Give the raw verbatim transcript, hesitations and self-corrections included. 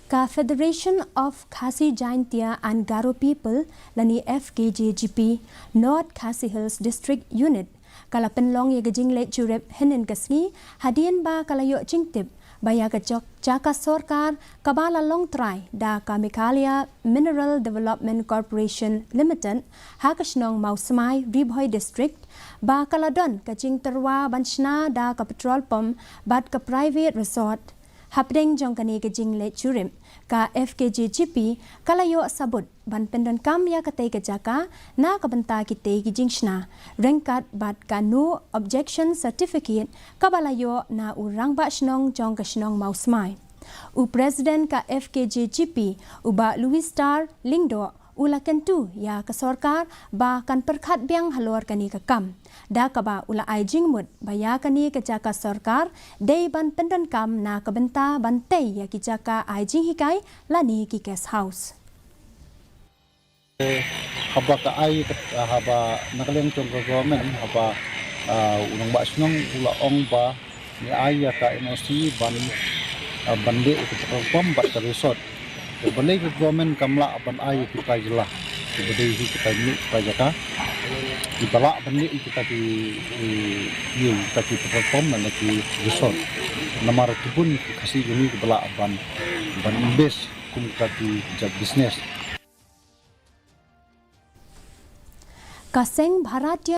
Ka Federation of Khasi Jaintia and Garo People, lane F K J G P, North Khasi Hills District Unit, ka la pynlong ïa ka jingleit jurip hynnin ka sngi, hadien ba ka la ïoh jingtip ba ïa ka jok-, jaka sorkar kaba la long trai da ka Meghalaya Mineral Development Corporation Limited, ha ka shnong Mawsmai, Ri Bhoi District, ba ka la don ka jingtyrwa ban shna da ka petrol pump bad ka private resort. Hapdeng jong kane ka jingleit jurip, ka F K J G P ka la ïoh sabut ban pyndonkam ïa katei ka jaka na ka bynta kitei ki jingshna, ryngkat bad ka no objection certificate kaba la ïoh na u rangbah shnong jong ka shnong Mawsmai. U President ka F K J G P, u Bah Louis Star Lyngdoh, u la kyntu ïa ka sorkar ba kan pyrkhat biang halor kane ka kam, da kaba u la ai jingmut ba ïa kane ka jaka sorkar dei ban pyndonkam na ka bynta ban tei ïa ki jaka ai jinghikai lane ki guest house. Haba ka ai ka, haba na ka liang jong ka government, haba, ah, u rangbah shnong u la ong ba ngi ai ïa ka N O C ban, ah, ban leh ïa ka petrol pump bad ka resort. Te balei ka government kam lah ban ai ïa ki trai jylla, kiba dei hi ki trai mihnit, ki trai jaka, kiba lah ban leh ïa kita ki, eh, ïa kita ki petrol pump lane ki resort. Namar ki bun ki Khasi jong ngi kiba lah ban, ban invest kum kita ki jait business. Ka seng Bharatiya